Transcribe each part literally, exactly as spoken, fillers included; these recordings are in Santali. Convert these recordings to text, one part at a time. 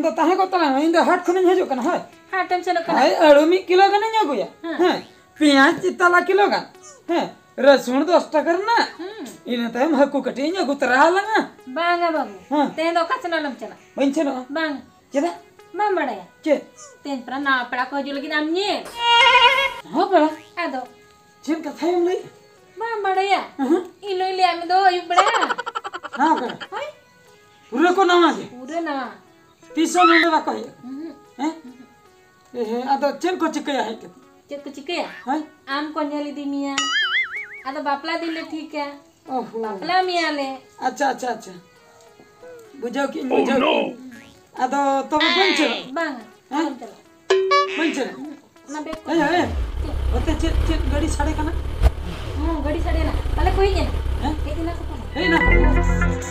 ᱛᱚ ᱛᱟᱦᱮᱸ ᱠᱚᱜ ᱛᱟᱞᱟᱝ ᱢᱮ, ᱤᱧ ᱫᱚ ᱦᱟᱴ ᱠᱷᱚᱱᱤᱧ ᱦᱤᱡᱩᱜ ᱠᱟᱱᱟ᱾ ᱦᱳᱭ᱾ ᱦᱟᱴᱮᱢ ᱥᱮᱱᱚᱜ ᱠᱟᱱᱟ? ᱦᱳᱭ, ᱟᱹᱞᱩ ᱢᱤᱫ ᱠᱤᱞᱳ ᱜᱟᱱᱤᱧ ᱟᱹᱜᱩᱭᱟ᱾ ᱦᱮᱸ᱾ ᱦᱮᱸ, ᱯᱮᱸᱭᱟᱡᱽ ᱛᱟᱞᱟ ᱠᱤᱞᱳ ᱜᱟᱱ᱾ ᱦᱮᱸ, ᱨᱟᱹᱥᱩᱱ ᱫᱚᱥ ᱴᱟᱠᱟ ᱨᱮᱱᱟᱜ᱾ ᱦᱩᱸ᱾ ᱤᱱᱟᱹ ᱛᱟᱭᱚᱢ ᱦᱟᱹᱠᱩ ᱠᱟᱹᱴᱤᱡ ᱤᱧ ᱟᱹᱜᱩ ᱛᱚᱨᱟ ᱟᱞᱟᱝᱟ᱾ ᱵᱟᱝᱟ ᱵᱟᱹᱵᱩ, ᱦᱮᱸ᱾ ᱛᱮᱦᱮᱧ ᱫᱚ ᱚᱠᱟ ᱥᱮᱱ ᱟᱞᱚᱢ ᱪᱟᱞᱟᱜ᱾ ᱵᱟᱹᱧ ᱥᱮᱱᱚᱜᱼᱟ᱾ ᱵᱟᱝ᱾ ᱪᱮᱫᱟᱜ? ᱵᱟᱢ ᱵᱟᱲᱟᱭᱟ? ᱪᱮᱫ? ᱛᱮᱦᱮᱧ ᱯᱮᱲᱟ ᱱᱟᱣᱟ ᱯᱮᱲᱟ ᱠᱚ ᱦᱤᱡᱩᱜ ᱞᱟᱹᱜᱤᱫ, ᱟᱢ ᱧᱮᱞ᱾ ᱱᱟᱣᱟ ᱯᱮᱲᱟ? ᱟᱫᱚ? ᱪᱮᱫ ᱠᱟᱛᱷᱟᱭᱮᱢ ᱞᱟᱹᱭ? ᱵᱟᱢ ᱵᱟᱲᱟᱭᱟ? ᱦᱮᱸ᱾ ᱤᱧ ᱞᱟᱹᱭ ᱞᱮᱭᱟ ᱢᱮ ᱫᱚ ᱟᱹᱭᱩᱵ ᱵᱮᱲᱟ᱾ ᱱᱟᱣᱟ ᱯᱮᱲᱟ? ᱦᱳᱭ᱾ ᱯᱩᱨᱟᱹ ᱠᱚ ᱱᱟᱣᱟ ᱜᱮ? ᱯᱩᱨᱟᱹ ᱱᱟᱣᱟ᱾ ᱛᱤᱥ ᱦᱚᱸ ᱱᱚᱰᱮ ᱵᱟᱠᱚ ᱦᱮᱡ ᱟᱠᱟᱱᱟ? ᱩᱦᱩᱸ᱾ ᱦᱮᱸ? ᱮ ᱦᱮᱸ, ᱟᱫᱚ ᱪᱮᱫ ᱠᱚ ᱪᱤᱠᱟᱹᱭᱟ ᱦᱮᱡ ᱠᱟᱛᱮ? ᱪᱮᱫ ᱠᱚ ᱪᱤᱠᱟᱹᱭᱟ? ᱦᱮᱸ? ᱟᱢ ᱠᱚ ᱧᱮᱞ ᱤᱫᱤ ᱢᱮᱭᱟ᱾ ᱟᱫᱚ ᱵᱟᱯᱞᱟ ᱫᱤᱱ ᱞᱮ ᱴᱷᱤᱠᱟ᱾ ᱚᱦᱚ᱾ ᱵᱟᱯᱞᱟ ᱢᱮᱭᱟᱞᱮ᱾ ᱟᱪᱪᱷᱟ, ᱟᱪᱪᱷᱟ, ᱟᱪᱪᱷᱟ᱾ ᱵᱩᱡᱷᱟᱹᱣ ᱠᱮᱫᱟᱹᱧ, ᱵᱩᱡᱷᱟᱹᱣ ᱠᱮᱫᱟᱹᱧ᱾ ᱟᱫᱚ ᱛᱚᱵᱮ ᱵᱟᱹᱧ ᱪᱟᱞᱟᱜᱼᱟ᱾ ᱵᱟᱝᱟ, ᱦᱮᱸ? ᱟᱞᱚᱢ ᱪᱟᱞᱟᱜᱼᱟ᱾ ᱵᱟᱹᱧ ᱪᱟᱞᱟᱜᱼᱟ᱾ ᱚᱱᱟ ᱵᱮᱜᱽ ᱠᱚ ᱮᱭ, ᱮᱭ, ᱚᱛᱮ ᱪᱮᱫ, ᱪᱮᱫ ᱜᱟᱹᱰᱤ ᱥᱟᱰᱮ ᱠᱟᱱᱟ? ᱦᱚᱸ, ᱜᱟᱹᱰᱤ ᱥᱟᱰᱮ ᱮᱱᱟ᱾ ᱯᱟᱞᱮ ᱠᱚ ᱦᱮᱡ ᱮᱱᱟ᱾ ᱦᱮᱸ? ᱦᱮᱡ ᱮᱱᱟ ᱠᱚ᱾ ᱦᱮᱡ ᱮᱱᱟ ᱠᱚ᱾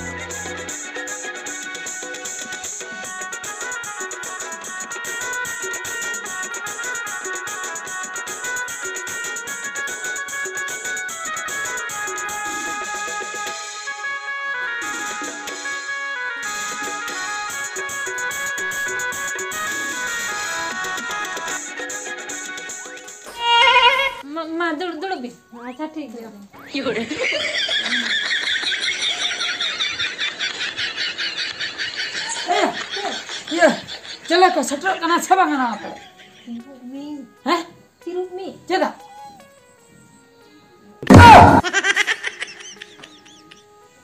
ᱢᱟ, ᱢᱟ, ᱫᱩᱲᱩᱵ, ᱫᱩᱲᱩᱵ ᱵᱤᱱ᱾ ᱟᱪᱪᱷᱟ, ᱴᱷᱤᱠ ᱜᱮᱭᱟ᱾ ᱮ, ᱤᱭᱟᱹ, ᱪᱮᱞᱮ ᱠᱚ ᱥᱮᱴᱮᱨᱚᱜ ᱠᱟᱱᱟ ᱥᱮ ᱵᱟᱝ ᱱᱚᱣᱟ ᱠᱚᱨᱮ? ᱦᱮᱸ? ᱪᱮᱫᱟᱜ?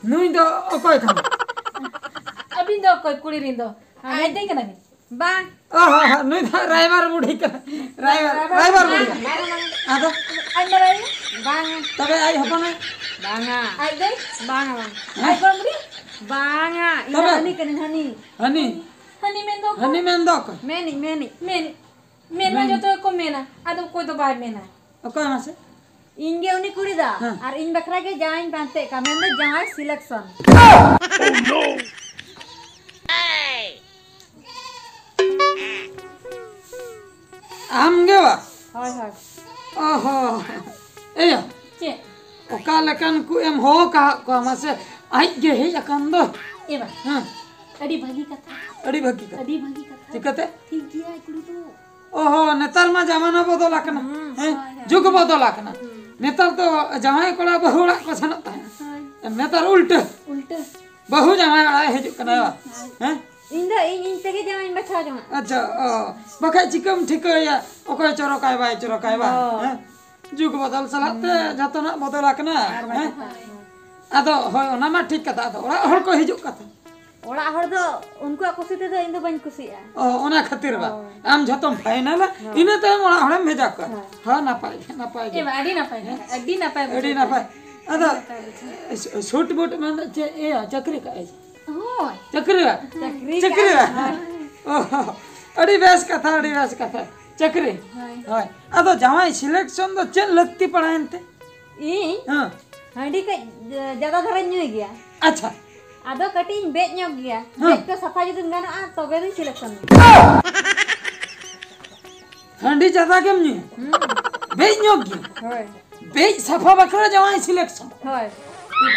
ᱱᱩᱭ ᱫᱚ ᱚᱠᱚᱭ ᱠᱟᱱᱟᱭ? ᱟᱹᱵᱤᱱ ᱫᱚ ᱚᱠᱚᱭ ᱠᱩᱲᱤ ᱨᱮᱱ ᱫᱚ? ᱟᱡ ᱫᱟᱹᱭ ᱠᱟᱱᱟ ᱵᱤᱱ? ᱵᱟᱝ᱾ ᱚ, ᱦᱚᱸ, ᱦᱚᱸ, ᱱᱩᱭ ᱫᱚ ᱨᱟᱭᱵᱟᱨ ᱵᱩᱰᱷᱤ ᱠᱟᱱᱟ᱾ ᱨᱟᱭᱵᱟᱨ, ᱨᱟᱭᱵᱟᱨ ᱵᱩᱰᱷᱤ᱾ ᱟᱫᱚ? ᱟᱡ ᱢᱟᱨᱟᱝ ᱟᱭᱳ? ᱵᱟᱝᱟ᱾ ᱛᱚᱵᱮ ᱟᱡ ᱦᱚᱯᱚᱱᱟᱭ? ᱵᱟᱝᱟ᱾ ᱟᱡ ᱫᱟᱹᱭ? ᱵᱟᱝᱟ, ᱵᱟᱝᱟ᱾ ᱦᱮᱸ? ᱟᱡ ᱜᱚᱲᱚᱢ ᱵᱩᱰᱷᱤ? ᱵᱟᱝᱟ, ᱤᱧ ᱫᱚ ᱛᱚᱵᱮ? ᱦᱟᱹᱱᱤ ᱠᱟᱹᱱᱟᱹᱧ, ᱦᱟᱹᱱᱤ᱾ ᱦᱟᱹᱱᱤ? ᱦᱟᱹᱱᱤ ᱢᱮᱱ ᱫᱚ ᱚᱠᱚᱭ? ᱦᱟᱹᱱᱤ ᱢᱮᱱ ᱫᱚ ᱚᱠᱚᱭ? ᱢᱮᱱᱤᱡ, ᱢᱮᱱᱤᱡ, ᱢᱮᱱᱤᱡ᱾ ᱢᱮᱱ ᱢᱟ ᱢᱮᱱ᱾ ᱡᱚᱛᱚ ᱜᱮᱠᱚ ᱢᱮᱱᱟ, ᱟᱫᱚ ᱚᱠᱚᱭ ᱫᱚ ᱵᱟᱭ ᱢᱮᱱᱟ᱾ ᱚᱠᱚᱭ ᱢᱟᱥᱮ? ᱤᱧ ᱜᱮ ᱩᱱᱤ ᱠᱩᱲᱤ ᱫᱚ, ᱦᱮᱸ᱾ ᱟᱨ ᱤᱧ ᱵᱟᱠᱷᱨᱟ ᱜᱮ ᱡᱟᱶᱟᱭᱤᱧ ᱯᱟᱱᱛᱮᱜ ᱠᱟᱱ, ᱢᱮᱱᱫᱚ ᱡᱟᱶᱟᱭ selection᱾ ᱟᱢ ᱜᱮ ᱵᱟ? ᱦᱳᱭ, ᱦᱳᱭ᱾ ᱚᱦᱚ᱾ ᱮᱭᱟ᱾ ᱪᱮᱫ? ᱚᱠᱟ ᱞᱮᱠᱟᱱ ᱠᱚ ᱮᱢ ᱦᱚᱦᱚ ᱠᱟᱜ ᱠᱚᱣᱟ ᱢᱟᱥᱮ? ᱟᱡ ᱜᱮ ᱦᱮᱡ ᱟᱠᱟᱱ ᱫᱚ᱾ ᱮ ᱵᱟ᱾ ᱦᱮᱸ᱾ ᱟᱹᱰᱤ ᱵᱷᱟᱹᱜᱤ ᱠᱟᱛᱷᱟ᱾ ᱟᱹᱰᱤ ᱵᱷᱟᱹᱜᱤ ᱠᱟᱛᱷᱟ᱾ ᱟᱹᱰᱤ ᱵᱷᱟᱹᱜᱤ ᱠᱟᱛᱷᱟ᱾ ᱪᱤᱠᱟᱹᱛᱮ? ᱴᱷᱤᱠ ᱜᱮᱭᱟᱭ ᱠᱩᱲᱤ ᱫᱚ᱾ ᱚᱦᱚ, ᱱᱮᱛᱟᱨ ᱢᱟ ᱡᱟᱢᱟᱱᱟ ᱵᱚᱫᱚᱞ ᱟᱠᱟᱱᱟ᱾ ᱦᱩᱸ, ᱦᱮᱸ, ᱦᱳᱭ, ᱦᱳᱭ᱾ ᱡᱩᱜᱽ ᱵᱚᱫᱚᱞ ᱟᱠᱟᱱᱟ᱾ ᱦᱩᱸ᱾ ᱱᱮᱛᱟᱨ ᱫᱚ ᱡᱟᱶᱟᱭ ᱠᱚᱲᱟ ᱵᱟᱹᱦᱩ ᱚᱲᱟᱜ ᱠᱚ ᱥᱮᱱᱚᱜ ᱛᱟᱦᱮᱸᱫ᱾ ᱦᱳᱭ᱾ ᱱᱮᱛᱟᱨ ᱩᱞᱴᱟᱹ᱾ ᱩᱞᱴᱟᱹ᱾ ᱵᱟᱹᱦᱩ ᱡᱟᱶᱟᱭ ᱚᱲᱟᱜ ᱮ ᱦᱤᱡᱩᱜ ᱠᱟᱱᱟ᱾ ᱦᱳᱭ᱾ ᱦᱮᱸ? ᱤᱧ ᱫᱚ ᱤᱧ, ᱤᱧ ᱛᱮᱜᱮ ᱡᱟᱶᱟᱭᱤᱧ ᱵᱟᱪᱷᱟᱣ ᱡᱚᱝᱟ᱾ ᱟᱪᱪᱷᱟ, ᱚ, ᱵᱟᱠᱷᱟᱡ ᱪᱤᱠᱟᱹᱢ ᱴᱷᱤᱠᱟᱹᱭᱟ ᱚᱠᱚᱭ ᱪᱚᱨᱚᱠᱟᱭ ᱵᱟᱭ ᱪᱚᱨᱚᱠᱟᱭ ᱵᱟᱝ? ᱦᱳᱭ᱾ ᱦᱮᱸ? ᱡᱩᱜᱽ ᱵᱚᱫᱚᱞ ᱥᱟᱞᱟᱜ ᱛᱮ ᱦᱩᱸ᱾ ᱡᱷᱚᱛᱚᱱᱟᱜ ᱵᱚᱫᱚᱞ ᱟᱠᱟᱱᱟ᱾ ᱟᱨ ᱦᱮᱸ? ᱵᱟᱠᱷᱟᱱ ᱫᱚ᱾ ᱟᱫᱚ ᱦᱳᱭ, ᱚᱱᱟ ᱢᱟ ᱴᱷᱤᱠ ᱠᱟᱛᱷᱟ᱾ ᱟᱫᱚ ᱚᱲᱟᱜ ᱦᱚᱲ ᱠᱚ ᱦᱤᱡᱩᱜ ᱠᱟᱛᱷᱟ᱾ ᱚᱲᱟᱜ ᱦᱚᱲ ᱫᱚ ᱩᱱᱠᱩᱣᱟᱜ ᱠᱩᱥᱤ ᱛᱮᱫᱚ ᱤᱧ ᱫᱚ ᱵᱟᱹᱧ ᱠᱩᱥᱤᱭᱟᱜᱼᱟ᱾ ᱚ, ᱚᱱᱟ ᱠᱷᱟᱹᱛᱤᱨ ᱵᱟ᱾ ᱦᱳᱭ᱾ ᱟᱢ ᱡᱷᱚᱛᱚᱢ ᱯᱷᱟᱭᱱᱟᱞᱟ, ᱦᱳᱭ᱾ ᱤᱱᱟᱹ ᱛᱟᱭᱚᱢ ᱚᱲᱟᱜ ᱦᱚᱲᱮᱢ ᱵᱷᱮᱡᱟ ᱠᱚᱣᱟ᱾ ᱦᱳᱭ᱾ ᱦᱳᱭ, ᱱᱟᱯᱟᱭ ᱜᱮ, ᱱᱟᱯᱟᱭ ᱜᱮ᱾ ᱮ ᱵᱟ, ᱟᱹᱰᱤ ᱱᱟᱯᱟᱭ ᱦᱮᱸ? ᱠᱟᱛᱷᱟ, ᱟᱹᱰᱤ ᱱᱟᱯᱟᱭ ᱟᱹᱰᱤ ᱵᱩᱡᱷᱟᱹᱣ ᱱᱟᱯᱟᱭ᱾ ᱠᱮᱫᱟ᱾ ᱟᱫᱚ, ᱟᱹᱰᱤ ᱱᱟᱯᱟᱭ ᱵᱩᱡᱷᱟᱹᱣ᱾ ᱥᱩ-, ᱥᱩᱴ ᱵᱩᱴ ᱢᱮᱱ ᱫᱚ ᱪᱮᱫ ᱤᱭᱟᱹ ᱪᱟᱹᱠᱨᱤ ᱠᱟᱜᱼᱟᱭ? ᱦᱳᱭ᱾ ᱪᱟᱹᱠᱨᱤ ᱵᱟ? ᱪᱟᱹᱠᱨᱤ ᱪᱟᱹᱠᱨᱤ ᱠᱟᱜᱼᱟᱭ᱾ ᱵᱟ? ᱦᱳᱭ᱾ ᱚ, ᱟᱹᱰᱤ ᱵᱮᱥ ᱠᱟᱛᱷᱟ, ᱟᱹᱰᱤ ᱵᱮᱥ ᱠᱟᱛᱷᱟ᱾ ᱪᱟᱹᱠᱨᱤ᱾ ᱦᱳᱭ᱾ ᱦᱳᱭ᱾ ᱟᱫᱚ ᱡᱟᱶᱟᱭ ᱥᱤᱞᱮᱠᱥᱚᱱ ᱫᱚ ᱪᱮᱫ ᱞᱟᱹᱠᱛᱤ ᱯᱟᱲᱟᱭᱮᱱ ᱛᱮ? ᱤᱧ ᱦᱮᱸ᱾ ᱦᱟᱺᱰᱤ ᱠᱟᱹᱡ ᱡᱟᱫᱟ ᱫᱷᱟᱨᱟᱧ ᱧᱩᱭ ᱜᱮᱭᱟ᱾ ᱟᱪᱪᱷᱟ᱾ ᱟᱫᱚ ᱠᱟᱹᱴᱤᱡ ᱤᱧ ᱵᱮᱡ ᱧᱚᱜ ᱜᱮᱭᱟ᱾ ᱦᱮᱸ᱾ ᱵᱮᱡ ᱠᱚ ᱥᱟᱯᱷᱟ ᱡᱩᱫᱤᱢ ᱜᱟᱱᱚᱜᱼᱟ, ᱛᱚᱵᱮ ᱫᱚᱧ ᱥᱤᱞᱮᱠᱥᱚᱱ ᱢᱮᱭᱟ᱾ ᱦᱟᱺᱰᱤ ᱡᱟᱫᱟ ᱜᱮᱢ ᱧᱩᱭᱟ? ᱦᱩᱸ᱾ ᱵᱮᱡ ᱧᱚᱜ ᱜᱮᱭᱟ? ᱦᱳᱭ᱾ ᱵᱮᱡ ᱥᱟᱯᱷᱟ ᱵᱟᱠᱷᱨᱟ ᱡᱟᱶᱟᱭ ᱥᱤᱞᱮᱠᱥᱚᱱ? ᱦᱳᱭ᱾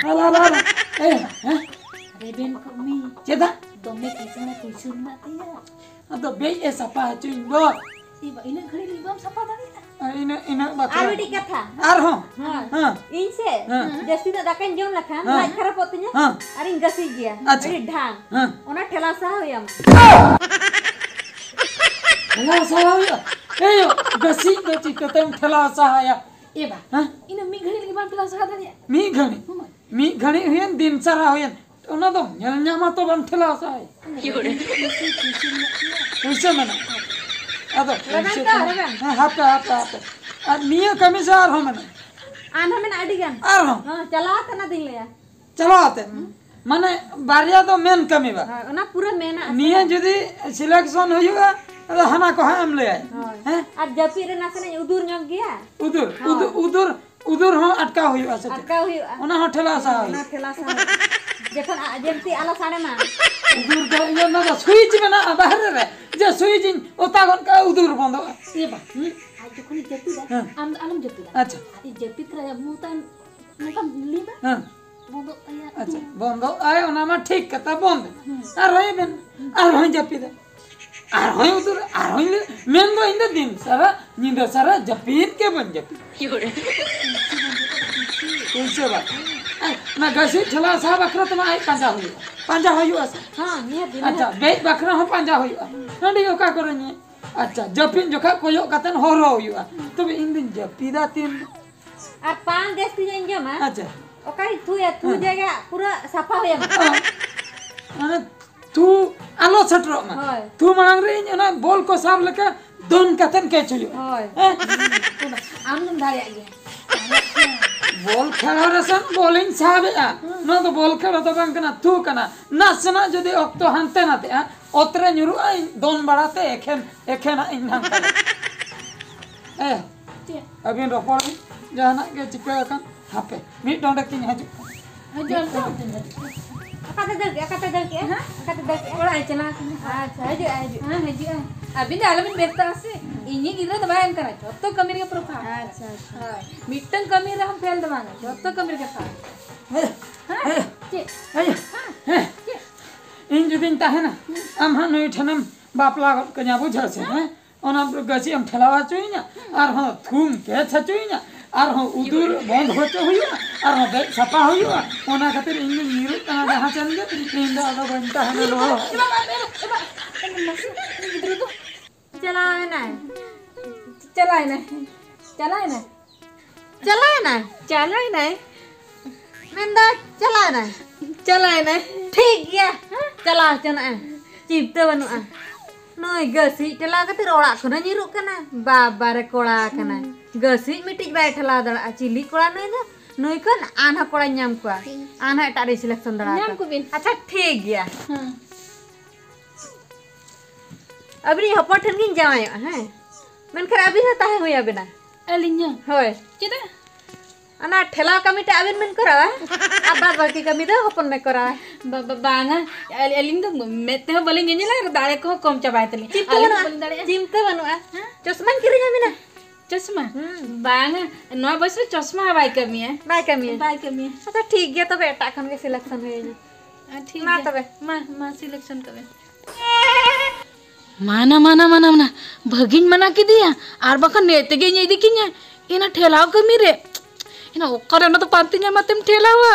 ᱟᱞᱟ, ᱟᱞᱟ, ᱟᱞᱟ᱾ ᱮ, ᱦᱮᱸ? ᱨᱮᱵᱮᱱ ᱠᱚᱜ ᱢᱮ᱾ ᱪᱮᱫᱟᱜ? ᱫᱚᱢᱮ ᱠᱤᱥᱟᱹᱬ ᱯᱩᱭᱥᱟᱹ ᱢᱮᱱᱟᱜ ᱛᱤᱧᱟ᱾ ᱟᱫᱚ ᱵᱮᱡ ᱮ ᱥᱟᱯᱷᱟ ᱦᱚᱪᱚᱧ ᱫᱚ᱾ ᱮ ᱵᱟ, ᱤᱱᱟᱹᱜ ᱜᱷᱟᱹᱲᱤᱡ ᱞᱟᱹᱜᱤᱫ ᱵᱟᱢ ᱥᱟᱯᱷᱟ ᱫᱟᱲᱮᱭᱟᱜᱼᱟ? ᱤᱱᱟᱹᱜ, ᱤᱱᱟᱹᱜ ᱵᱟᱠᱷᱨᱟ᱾ ᱟᱨ ᱢᱤᱫᱴᱤᱡ ᱠᱟᱛᱷᱟ᱾ ᱟᱨᱦᱚᱸ? ᱦᱳᱭ᱾ ᱦᱮᱸ᱾ ᱤᱧ ᱥᱮ, ᱦᱮᱸ᱾ ᱡᱟᱹᱥᱛᱤ ᱧᱚᱜ ᱫᱟᱠᱟᱧ ᱡᱚᱢ ᱞᱮᱠᱷᱟᱱ ᱦᱮᱸ᱾ ᱞᱟᱡ ᱠᱷᱟᱨᱟᱯᱚᱜ ᱛᱤᱧᱟ᱾ ᱦᱮᱸ᱾ ᱟᱨᱤᱧ ᱜᱟᱹᱥᱤᱡ ᱜᱮᱭᱟ᱾ ᱟᱪᱪᱷᱟ᱾ ᱟᱹᱰᱤ ᱰᱷᱟᱝ᱾ ᱦᱮᱸ᱾ ᱚᱱᱟ ᱴᱷᱮᱞᱟᱣ ᱥᱟᱦᱟ ᱦᱩᱭᱟᱢᱟ᱾ ᱴᱷᱮᱞᱟᱣ ᱥᱟᱦᱟ ᱦᱩᱭᱩᱜᱼᱟ? ᱮᱭ ᱭᱳ, ᱜᱟᱹᱥᱤᱡ ᱫᱚ ᱪᱤᱠᱟᱹᱛᱮᱢ ᱴᱷᱮᱞᱟᱣ ᱥᱟᱦᱟᱭᱟ? ᱮ ᱵᱟ, ᱦᱮᱸ? ᱤᱱᱟᱹ ᱢᱤᱫ ᱜᱷᱟᱹᱲᱤᱡ ᱞᱟᱹᱜᱤᱫ ᱵᱟᱢ ᱴᱷᱮᱞᱟᱣ ᱥᱟᱦᱟ ᱫᱟᱲᱮᱭᱟᱜᱼᱟ? ᱢᱤᱫ ᱜᱷᱟᱹᱲᱤᱡ? ᱦᱳᱭ᱾ ᱢᱤᱫ ᱜᱷᱟᱹᱲᱤᱡ ᱦᱩᱭᱮᱱ, ᱫᱤᱱ ᱥᱟᱨᱟ ᱦᱩᱭᱮᱱ, ᱚᱱᱟ ᱫᱚ ᱧᱮᱞ ᱧᱟᱢᱟ ᱛᱚ ᱵᱟᱢ ᱴᱷᱮᱞᱟᱣ ᱥᱟᱦᱟᱭᱟ᱾ ᱯᱩᱭᱥᱟᱹ ᱢᱮᱱᱟᱜᱼᱟ᱾ ᱟᱫᱚ ᱨᱮᱵᱮᱱ ᱯᱩᱭᱥᱟᱹ ᱠᱚ, ᱠᱚ ᱨᱮᱵᱮᱱ᱾ ᱦᱮᱸ, ᱦᱟᱯᱮ, ᱦᱟᱯᱮ, ᱦᱟᱯᱮ᱾ ᱟᱨ ᱱᱤᱭᱟᱹ ᱠᱟᱹᱢᱤ ᱥᱮ ᱟᱨᱦᱚᱸ ᱢᱮᱱᱟᱜᱼᱟ? ᱟᱨᱦᱚᱸ ᱢᱮᱱᱟᱜᱼᱟ ᱟᱹᱰᱤ ᱜᱟᱱ᱾ ᱟᱨᱦᱚᱸ? ᱦᱮᱸ, ᱪᱟᱞᱟᱣ ᱠᱟᱛᱮ ᱚᱱᱟ ᱫᱚᱧ ᱞᱟᱹᱭᱟ᱾ ᱪᱟᱞᱟᱣ ᱟᱛᱮ᱾ ᱦᱩᱸ᱾ ᱢᱟᱱᱮ ᱵᱟᱨᱭᱟ ᱫᱚ ᱢᱮᱱ ᱠᱟᱹᱢᱤ ᱵᱟ᱾ ᱦᱳᱭ, ᱚᱱᱟ ᱯᱩᱨᱟᱹ ᱢᱮᱱᱟᱜ ᱟᱥᱮ᱾ ᱱᱤᱭᱟᱹ ᱡᱩᱫᱤ ᱥᱤᱞᱮᱠᱥᱚᱱ ᱦᱩᱭᱩᱜᱼᱟ, ᱟᱫᱚ ᱦᱟᱱᱟ ᱠᱚ ᱦᱟᱸᱜ ᱮᱢ ᱞᱟᱹᱭᱟ᱾ ᱦᱳᱭ᱾ ᱦᱮᱸ? ᱟᱨ ᱡᱟᱹᱯᱤᱫ ᱨᱮ ᱱᱟᱥᱮᱱᱟᱜ ᱤᱧ ᱩᱫᱩᱨ ᱧᱚᱜ ᱜᱮᱭᱟ᱾ ᱩᱫᱩᱨ, ᱦᱳᱭ᱾ ᱩᱫᱩᱨ, ᱩᱫᱩᱨ, ᱩᱫᱩᱨ ᱦᱚᱸ ᱟᱴᱠᱟᱣ ᱦᱩᱭᱩᱜᱼᱟ ᱥᱮ ᱪᱮᱫ? ᱟᱴᱠᱟᱣ ᱦᱩᱭᱩᱜᱼᱟ᱾ ᱚᱱᱟ ᱦᱚᱸ ᱴᱷᱮᱞᱟᱣ ᱥᱟᱦᱟᱣ ᱚᱱᱟ ᱦᱩᱭᱩᱜᱼᱟ᱾ ᱴᱷᱮᱞᱟᱣ ᱥᱟᱦᱟᱣ ᱦᱩᱭᱩᱜᱼᱟ᱾ ᱡᱚᱠᱷᱚᱱ ᱟ-, ᱡᱮᱢᱛᱤ ᱟᱞᱚ ᱥᱟᱰᱮ ᱢᱟ᱾ ᱩᱫᱩᱨ ᱫᱚ ᱤᱭᱟᱹ, ᱚᱱᱟ ᱫᱚ ᱥᱩᱭᱤᱪ ᱢᱮᱱᱟᱜᱼᱟ ᱵᱟᱦᱨᱮ ᱨᱮ, ᱡᱮ ᱥᱩᱭᱤᱪ ᱤᱧ ᱚᱛᱟ ᱜᱚᱫ ᱠᱟᱜᱼᱟ, ᱩᱫᱩᱨ ᱵᱚᱱᱫᱚᱜᱼᱟ᱾ ᱮ ᱵᱟ, ᱦᱩᱸ? ᱟᱡ ᱡᱚᱠᱷᱚᱱᱮ ᱡᱟᱹᱯᱤᱫᱟ, ᱦᱮᱸ᱾ ᱟᱢ ᱫᱚ ᱟᱞᱚᱢ ᱡᱟᱹᱯᱤᱫᱟ᱾ ᱟᱪᱪᱷᱟ᱾ ᱟᱡ ᱡᱟᱹᱯᱤᱫ ᱠᱟᱱᱟ, ᱢᱩ ᱛᱟᱭᱚᱢ ᱱᱚᱝᱠᱟᱢ ᱞᱤᱱᱟ᱾ ᱦᱮᱸ᱾ ᱵᱚᱱᱫᱚᱜ ᱛᱟᱭᱟ᱾ ᱟᱪᱪᱷᱟ, ᱵᱚᱱᱫᱚᱜ ᱟᱭ, ᱚᱱᱟ ᱢᱟ ᱴᱷᱤᱠ ᱠᱟᱛᱷᱟ, ᱵᱚᱱᱫ᱾ ᱦᱩᱸ᱾ ᱟᱨᱦᱚᱸᱭ ᱢᱮᱱ, ᱟᱨᱦᱚᱸᱭ ᱡᱟᱹᱯᱤᱫᱟ, ᱟᱨᱦᱚᱸᱭ ᱩᱫᱩᱨᱟ, ᱟᱨᱦᱚᱸᱭ ᱞᱟᱹᱭ, ᱢᱮᱱ ᱫᱚ ᱤᱧ ᱫᱚ ᱫᱤᱱ ᱥᱟᱨᱟ, ᱧᱤᱫᱟᱹ ᱥᱟᱨᱟ ᱡᱟᱹᱯᱤᱫ ᱜᱮ ᱵᱟᱹᱧ ᱡᱟᱹᱯᱤᱫ᱾ ᱯᱩᱭᱥᱟᱹ ᱵᱟᱝ᱾ ᱟᱭ, ᱚᱱᱟ ᱜᱟᱹᱥᱤ ᱴᱷᱮᱞᱟᱣ ᱥᱟᱦᱟ ᱵᱟᱠᱷᱨᱟ ᱛᱮᱢᱟ ᱟᱡ ᱯᱟᱸᱡᱟ ᱦᱩᱭᱩᱜᱼᱟ, ᱯᱟᱸᱡᱟ ᱦᱩᱭᱩᱜᱼᱟ ᱥᱮ᱾ ᱦᱮᱸ, ᱱᱤᱦᱟᱹᱛ ᱜᱮ, ᱟᱪᱪᱷᱟ, ᱱᱤᱦᱟᱹᱛ᱾ ᱵᱮᱡ ᱵᱟᱠᱷᱨᱟ ᱦᱚᱸ ᱯᱟᱸᱡᱟ ᱦᱩᱭᱩᱜᱼᱟ᱾ ᱦᱟᱺᱰᱤ ᱚᱠᱟ ᱠᱚᱨᱮ ᱧᱩᱭᱟ? ᱟᱪᱪᱷᱟ, ᱡᱟᱹᱯᱤᱫ ᱡᱚᱠᱷᱟ ᱠᱚᱭᱚᱜ ᱠᱟᱛᱮ ᱦᱚᱨᱦᱚ ᱦᱩᱭᱩᱜᱼᱟ᱾ ᱛᱚᱵᱮ ᱤᱧ ᱫᱩᱧ ᱡᱟᱹᱯᱤᱫᱟ ᱛᱤᱱ ᱨᱮ? ᱟᱨ ᱯᱟᱱ ᱡᱟᱹᱥᱛᱤ ᱧᱚᱜ ᱤᱧ ᱡᱚᱢᱟ᱾ ᱟᱪᱪᱷᱟ᱾ ᱚᱠᱟᱨᱤᱧ ᱛᱷᱩᱭᱟ? ᱛᱷᱩ ᱦᱮᱸ᱾ ᱡᱟᱭᱜᱟ ᱯᱩᱨᱟᱹ ᱥᱟᱯᱷᱟ ᱦᱩᱭᱩᱜᱼᱟ᱾ ᱦᱮᱸ᱾ ᱢᱟᱱᱮ ᱛᱷᱩ ᱟᱞᱚ ᱥᱮᱴᱮᱨᱚᱜ ᱢᱟ᱾ ᱦᱳᱭ᱾ ᱛᱷᱩ ᱢᱟᱲᱟᱝ ᱨᱮ ᱤᱧ ᱚᱱᱟ ᱵᱚᱞ ᱠᱚ ᱥᱟᱵ ᱞᱮᱠᱟ ᱫᱚᱱ ᱠᱟᱛᱮᱱ ᱠᱮᱪ ᱦᱩᱭᱩᱜᱼᱟ᱾ ᱦᱳᱭ᱾ ᱦᱮᱸ? ᱟᱢ ᱫᱚᱢ ᱫᱟᱲᱮᱭᱟᱜ ᱜᱮᱭᱟ᱾ ᱵᱚᱞ ᱠᱷᱮᱞ ᱨᱮ ᱥᱮᱱ ᱵᱚᱞᱤᱧ ᱥᱟᱵᱮᱜᱼᱟ᱾ ᱦᱩᱸ᱾ ᱱᱚᱣᱟ ᱫᱚ ᱵᱚᱞ ᱠᱷᱮᱞ ᱫᱚ ᱵᱟᱝ ᱠᱟᱱᱟ, ᱛᱷᱩ ᱠᱟᱱᱟ᱾ ᱱᱟᱥᱮᱱᱟᱜ ᱡᱩᱫᱤ ᱚᱠᱛᱚ ᱦᱟᱱᱛᱮ ᱱᱟᱛᱮᱜᱼᱟ, ᱚᱛ ᱨᱮ ᱧᱩᱨᱩᱜᱼᱟ, ᱤᱧ ᱫᱚᱱ ᱵᱟᱲᱟᱛᱮ ᱮᱠᱷᱮᱱ, ᱮᱠᱷᱮᱱᱟᱜ ᱤᱧ ᱱᱟᱝᱠᱟᱭᱟ᱾ ᱮ, ᱪᱮᱫ? ᱟᱹᱵᱤᱱ ᱨᱚᱯᱚᱲ ᱵᱤᱱ, ᱡᱟᱦᱟᱱᱟᱜ ᱜᱮ ᱪᱤᱠᱟᱹ ᱟᱠᱟᱱ, ᱦᱟᱯᱮ, ᱢᱤᱫ ᱰᱚᱸᱰᱮᱠ ᱤᱧ ᱦᱤᱡᱩᱜ ᱠᱟᱱᱟ᱾ ᱦᱤᱡᱩᱜ ᱟᱢ ᱛᱚ? ᱢᱤᱫ ᱰᱚᱸᱰᱮᱠ ᱤᱧ ᱦᱤᱡᱩᱜ ᱠᱟᱱᱟ᱾ ᱚᱠᱟᱛᱮ ᱫᱟᱹᱲ ᱠᱮᱜᱼᱟ? ᱚᱠᱟᱛᱮ ᱫᱟᱹᱲ ᱠᱮᱜᱼᱟ? ᱦᱮᱸ? ᱚᱠᱟᱛᱮ ᱫᱟᱹᱲ ᱠᱮᱜᱼᱟ? ᱚᱲᱟᱜ ᱮ ᱪᱟᱞᱟᱣ ᱠᱟᱱᱟ᱾ ᱟᱪᱪᱷᱟ, ᱦᱤᱡᱩᱜᱼᱟ, ᱦᱤᱡᱩᱜᱼᱟ᱾ ᱦᱮᱸ, ᱦᱤᱡᱩᱜᱼᱟ᱾ ᱟᱹᱵᱤᱱ ᱫᱚ ᱟᱞᱚᱵᱤᱱ ᱵᱮᱥᱛᱚᱜᱼᱟ ᱥᱮ, ᱤᱧᱤᱡ ᱜᱤᱫᱽᱨᱟᱹ ᱫᱚ ᱵᱟᱭ ᱮᱢ ᱠᱟᱱᱟ, ᱡᱚᱛᱚ ᱠᱟᱹᱢᱤ ᱨᱮᱜᱮ ᱯᱩᱨᱟᱹ ᱯᱷᱟᱥᱴ᱾ ᱟᱪᱪᱷᱟ, ᱟᱪᱪᱷᱟ᱾ ᱦᱳᱭ, ᱢᱤᱫᱴᱟᱝ ᱠᱟᱹᱢᱤ ᱨᱮᱦᱚᱸ ᱯᱷᱮᱞ ᱫᱚ ᱵᱟᱝᱟ, ᱡᱚᱛᱚ ᱠᱟᱹᱢᱤ ᱨᱮᱜᱮ ᱯᱷᱟᱥᱴ᱾ ᱦᱮᱸ, ᱦᱮᱸ? ᱦᱮᱸ, ᱪᱮᱫ? ᱦᱮᱸ, ᱦᱮᱸ᱾ ᱪᱮᱫ? ᱤᱧ ᱡᱩᱫᱤᱧ ᱛᱟᱦᱮᱱᱟ, ᱟᱢ ᱦᱟᱸᱜ ᱱᱩᱭ ᱴᱷᱮᱱᱮᱢ ᱵᱟᱯᱞᱟ ᱜᱚᱫ ᱠᱟᱹᱧᱟ, ᱵᱩᱡᱷᱟᱹᱣ ᱥᱮ, ᱦᱮᱸ? ᱚᱱᱟ ᱜᱟᱹᱪᱷᱤ ᱮᱢ ᱴᱷᱮᱞᱟᱣ ᱦᱚᱪᱚᱭᱤᱧᱟ, ᱟᱨᱦᱚᱸ ᱛᱷᱩᱢ ᱠᱮᱪ ᱦᱚᱪᱚᱭᱤᱧᱟ, ᱟᱨᱦᱚᱸ ᱩᱫᱩᱨ ᱵᱚᱱᱫ ᱦᱚᱪᱚ ᱦᱩᱭᱩᱜᱼᱟ, ᱟᱨᱦᱚᱸ ᱵᱮᱡ ᱥᱟᱯᱷᱟ ᱦᱩᱭᱩᱜᱼᱟ᱾ ᱚᱱᱟ ᱠᱷᱟᱹᱛᱤᱨ ᱤᱧ ᱫᱚᱧ ᱧᱤᱨᱩᱜ ᱠᱟᱱᱟ ᱡᱟᱦᱟᱸ ᱥᱮᱱ ᱜᱮ, ᱤᱧ ᱫᱚ ᱟᱫᱚ ᱵᱟᱹᱧ ᱛᱟᱦᱮᱱᱟ ᱱᱚᱣᱟ᱾ ᱪᱟᱞᱟᱣᱮᱱᱟᱭ᱾ ᱪᱟᱞᱟᱣᱮᱱᱟᱭ᱾ ᱪᱟᱞᱟᱣᱮᱱᱟᱭ᱾ ᱪᱟᱞᱟᱣᱮᱱᱟᱭ᱾ ᱪᱟᱞᱟᱣᱮᱱᱟᱭ᱾ ᱢᱮᱱᱫᱟ ᱪᱟᱞᱟᱣᱮᱱᱟᱭ᱾ ᱪᱟᱞᱟᱣᱮᱱᱟᱭ᱾ ᱴᱷᱤᱠ ᱜᱮᱭᱟ᱾ ᱪᱟᱞᱟᱣ ᱦᱚᱪᱚᱱᱟᱜᱼᱟᱭ᱾ ᱪᱤᱱᱛᱟᱹ ᱵᱟᱹᱱᱩᱜᱼᱟ᱾ ᱱᱩᱭ ᱜᱟᱹᱥᱤᱡ ᱴᱷᱮᱞᱟᱣ ᱠᱷᱟᱹᱛᱤᱨ ᱚᱲᱟᱜ ᱠᱷᱚᱱᱮ ᱧᱤᱨᱩᱜ ᱠᱟᱱᱟ᱾ ᱵᱟᱵᱟ ᱨᱮ ᱠᱚᱲᱟ ᱠᱟᱱᱟᱭ᱾ ᱜᱟᱹᱥᱤᱡ ᱢᱤᱫᱴᱤᱡ ᱵᱟᱭ ᱴᱷᱮᱞᱟᱣ ᱫᱟᱲᱮᱭᱟᱜᱼᱟ᱾ ᱪᱤᱞᱤ ᱠᱚᱲᱟ ᱱᱩᱭ ᱫᱚ? ᱱᱩᱭ ᱠᱷᱚᱱ ᱟᱱᱦᱟ ᱠᱚᱲᱟᱧ ᱧᱟᱢ ᱠᱚᱣᱟ᱾ ᱟᱱᱦᱟ ᱮᱴᱟᱜ ᱨᱮ ᱥᱤᱞᱮᱠᱥᱚᱱ ᱫᱟᱲᱮ ᱧᱟᱢ ᱟᱠᱚᱣᱟ᱾ ᱠᱚᱵᱤᱱ᱾ ᱟᱪᱪᱷᱟ, ᱴᱷᱤᱠ ᱜᱮᱭᱟ᱾ ᱦᱮᱸ᱾ ᱟᱹᱵᱤᱱᱤᱡ ᱦᱚᱯᱚᱱ ᱴᱷᱮᱱ ᱜᱤᱧ ᱡᱟᱶᱟᱭᱚᱜᱼᱟ, ᱦᱮᱸ? ᱢᱮᱱᱠᱷᱟᱱ ᱟᱹᱵᱤᱱ ᱦᱚᱸ ᱛᱟᱦᱮᱸ ᱦᱩᱭ ᱟᱵᱤᱱᱟ᱾ ᱟᱹᱞᱤᱧ ᱦᱚᱸ? ᱦᱳᱭ᱾ ᱪᱮᱫᱟᱜ? ᱚᱱᱟ ᱴᱷᱮᱞᱟᱣ ᱠᱟᱹᱢᱤᱴᱟᱜ ᱟᱹᱵᱤᱱ ᱵᱤᱱ ᱠᱚᱨᱟᱣᱟ, ᱟᱨ ᱵᱟᱫ ᱵᱟᱹᱠᱤ ᱠᱟᱹᱢᱤ ᱫᱚ ᱦᱚᱯᱚᱱ ᱢᱮ ᱠᱚᱨᱟᱣᱟ᱾ ᱵᱟ-, ᱵᱟ-, ᱵᱟᱝᱟ, ᱟᱹᱞᱤ-, ᱟᱹᱞᱤᱧ ᱫᱚ ᱢᱮᱫ ᱛᱮᱦᱚᱸ ᱵᱟᱹᱞᱤᱧ ᱧᱮᱧᱮᱞᱟ ᱟᱨ ᱫᱟᱲᱮ ᱠᱚᱦᱚᱸ ᱠᱚᱢ ᱪᱟᱵᱟᱭ ᱛᱟᱹᱞᱤᱧᱟ᱾ ᱪᱤᱱᱛᱟᱹ ᱟᱹᱞᱤᱧ ᱫᱚ ᱵᱟᱹᱱᱩᱜᱼᱟ᱾ ᱵᱟᱹᱞᱤᱧ ᱫᱟᱲᱮᱭᱟᱜᱼᱟ᱾ ᱪᱤᱱᱛᱟᱹ ᱵᱟᱹᱱᱩᱜᱼᱟ᱾ ᱦᱮᱸ? ᱪᱚᱥᱢᱟᱧ ᱠᱤᱨᱤᱧ ᱟᱹᱵᱤᱱᱟ᱾ ᱪᱚᱥᱢᱟ? ᱦᱩᱸ᱾ ᱵᱟᱝᱟ, ᱱᱚᱣᱟ ᱵᱚᱭᱮᱥ ᱨᱮ ᱪᱚᱥᱢᱟ ᱦᱚᱸ ᱵᱟᱭ ᱠᱟᱹᱢᱤᱭᱟ᱾ ᱵᱟᱭ ᱠᱟᱹᱢᱤᱭᱟ᱾ ᱵᱟᱭ ᱠᱟᱹᱢᱤᱭᱟ᱾ ᱟᱪᱪᱷᱟ, ᱴᱷᱤᱠ ᱜᱮᱭᱟ, ᱛᱚᱵᱮ ᱮᱴᱟᱜ ᱠᱷᱚᱱ ᱜᱮ ᱥᱤᱞᱮᱠᱥᱚᱱ ᱦᱩᱭ ᱟᱹᱧᱟ᱾ ᱟᱨ ᱴᱷᱤᱠ ᱢᱟ ᱜᱮᱭᱟ᱾ ᱛᱚᱵᱮ᱾ ᱢᱟ, ᱢᱟ ᱥᱤᱞᱮᱠᱥᱚᱱ ᱠᱟᱜ ᱢᱮ᱾ ᱢᱟᱱᱟ, ᱢᱟᱱᱟ, ᱢᱟᱱᱟ, ᱢᱟᱱᱟ᱾ ᱵᱷᱟᱹᱜᱤᱧ ᱢᱟᱱᱟ ᱠᱮᱫᱮᱭᱟ, ᱟᱨ ᱵᱟᱠᱷᱟᱱ ᱱᱮ ᱛᱮᱜᱮᱧ ᱤᱫᱤ ᱠᱤᱧᱟ ᱮᱱᱟ ᱴᱷᱮᱞᱟᱣ ᱠᱟᱹᱢᱤ ᱨᱮ᱾ ᱮᱱᱟ ᱚᱠᱟᱨᱮ ᱚᱱᱟ ᱫᱚ ᱯᱟᱱᱛᱮ ᱧᱟᱢ ᱟᱛᱮᱢ ᱴᱷᱮᱞᱟᱣᱟ?